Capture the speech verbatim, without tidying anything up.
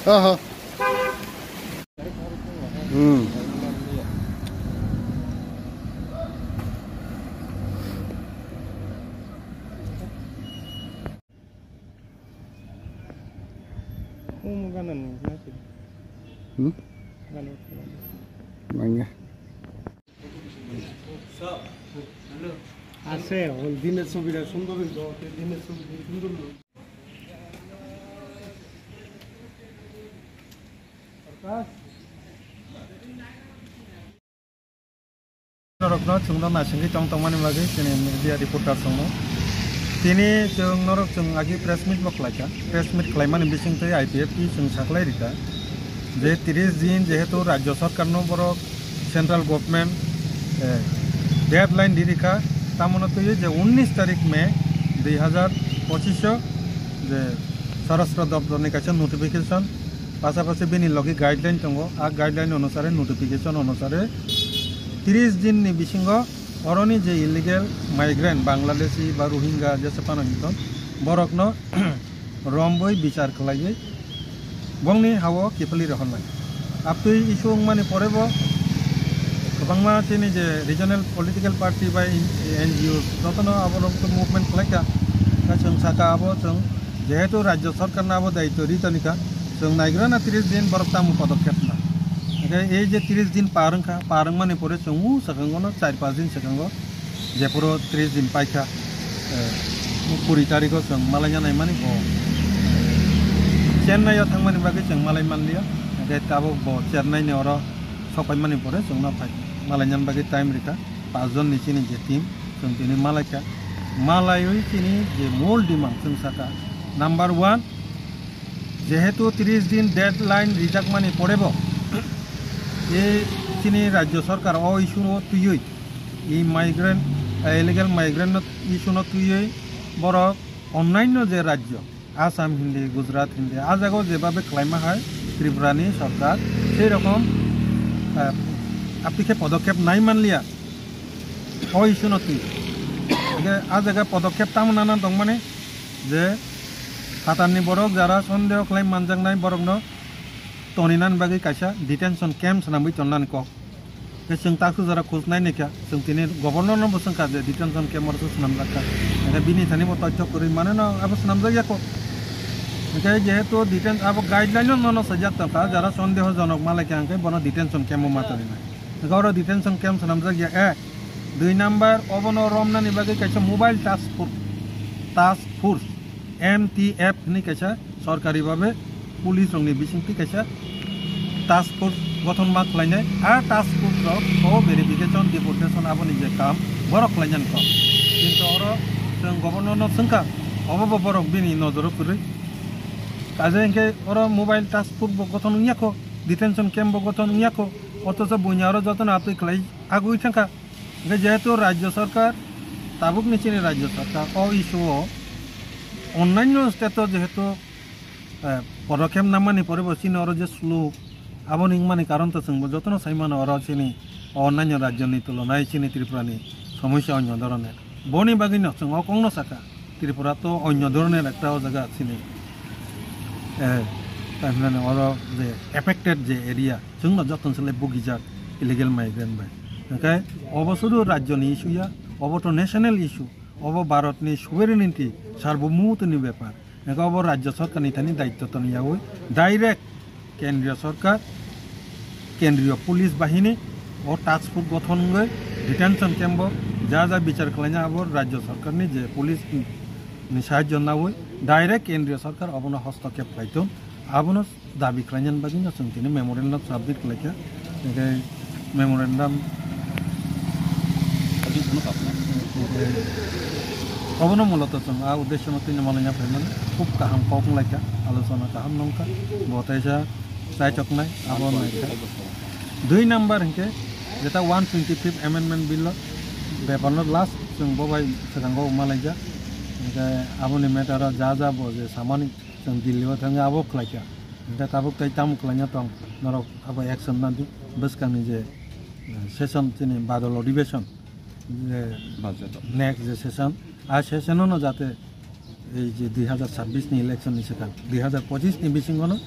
Aha. Hmm. Hmm? Mangga. আছে, ওই দিনের ছবিটা সুন্দর হইতো, দিনের ছবি সুন্দর হইতো। Norokno chwngno naisingwi tong tongmani bagwi chini media reporter chwngno. Tini chwng norok chwng agi press meet bo khlaikha. Press meet khlaimani bisingtwi I P F T chwng saklai rikha je tris din jehetu rajyo sarkarno borok central government, eh, deadline di rikha, tamono twiwi je unnish tarik May dui hazar pochish o je Swarashtra Doptorni kaisa notification, pasapasi bini logi guideline tongo, a guideline onusare, notification onusare tris dinni bisingo oroni je illegal migrant, Bangladeshi ba Rohingya jesa phano hinton, borokno romwi bichar khlaiwi bongni hao kiphilwi rohornai. Abtwi issue wngmani porebo kwbangma chini je regional political party bai N G O jotono aborok movement khlaikha. Khe chwng saka abo chwng jehetu rajyo sarkarno abo daityo ri tonikha, chwng naigra na tris din borok tamo podokkhep na. Hingkhe ei je tris din par wngkha, par wngmani pore chwng o swkango no char pas din swkango jephuru tris din paikha, eh, kuri tarikho chwng malaina naimani bo Chennai o thangmani bagwi chwng malai manliya. Hingkhe tabuk bo Chennai ni oro sokpaimani pore chwngno phai malainani bagwi time rikha. Pas jon ni chini je team, chwng tini malaikha. Malaiwi chini je mol demand chwng saka, number one, jehetu tris din deadline rijakmani porebo, e chini rajyo sarkar o issue no twiwi, e migrant, eh, illegal migrant no issue no twiwi borok onnaino je rajyo, Assam hindi, Gujarat hindi, a jagao jebabe khlaima hai Tripura ni sarkar sei rokom, eh, apni khe podokkhep nai manliya. O issue no twi. Hingkhe a jaga podokkhep tamo nana tongmani je phatarni borok jara sondeho khlai manjaknai borokno toninan bagwi kaisa detention camp swnamwi tonnani kok. Khe chwng taksu jora khoj nai naikha, chwng tini governor no bo swngkha je detention camp oro se swnamjak kha. Hingkhe bini thani bo toithok kwrwi mane no abo swnamjak ya kok. Hingkhe jehetu deten-, abo guideline no nono sajak tongkha, jara sondeho jonok malaikha hingkhe bono detention camp o ma toninai. Hingkhe oro detention camp swnamjak ya, eh, dui number obono romnani bagwi kaisa mobile task force, task force, M T F hinwi kaisa sorkari babe police rokni bisingtwi kaisa task force gothon ma khlainai. A task force rok o verification, deportation aboni je kam borok khlainani kok. Kintu oro chwng governor no swngkha, obo bo borok bini nojoro kwrwi. Kaisa hinkhe oro mobile task force bo gothon wngya kho, detention camp bo gothon wngya kho, othocho buini oro jotono atwi khlai agwi thangkha. Hingkhe jehetu rajyo sarkar, tabukni chini rajyo sarkar o issue o onnaino state o jehetu, eh, podokkhep namani pore bo chini oro je slow, aboni wngmani karon to chwngbo jotono sai mano oro chini o onnaino rajyoni tulonai chini Tripurani somosya onyo dhoroner. Boni bagwino chwng o kokno sakha, Tripura to onyo dhoroner ekta o jaga chini, eh, tai hinmani oro je affected je area, chwngno jotono se lai bugijak illegal migrant bai. Hingkhe obo sudu rajyoni issue ya, obo to national issue, obo Bharatni sovereignty, sarbomutoni bepar. Hingkhe obo rajyo sarkarni thani daityo toni yaui direct kendriyo sarkar, kendriyo police bahini o task force gothon wngwi detention camp o ja ja bichar khlaina abo rajyo sarkarni je police ni sahajyo naui direct kendriyo sarkar obono hostokkhep khlai thung. Abono dabi khlainani bagwi no chwng tini memorandum submit khlaikha. Hingkhe memorandum obono muloto chwng a uddesyo no tini malaina phaimani khub kaham kok wnglaikha, alochona kaham nongkha, bo teisa chaichoknai abo naikha. Dui number hinkhe jeta one twenty fifth amendment bill o bepar no last chwng bo bai swkango malaijak, hinkhe aboni matter o ja ja bo je samani chwng Delhi o thangwi abo khlaikha. Hingkhe tabuk tei tamo khlaina tong? Norok abo action nadi bwskangni je, eh, session chini badal odhibeshon, je next je session, a session o no jate Ei je dui hajar chabbish ni election ni swkang, dui hajar pochisni bisingono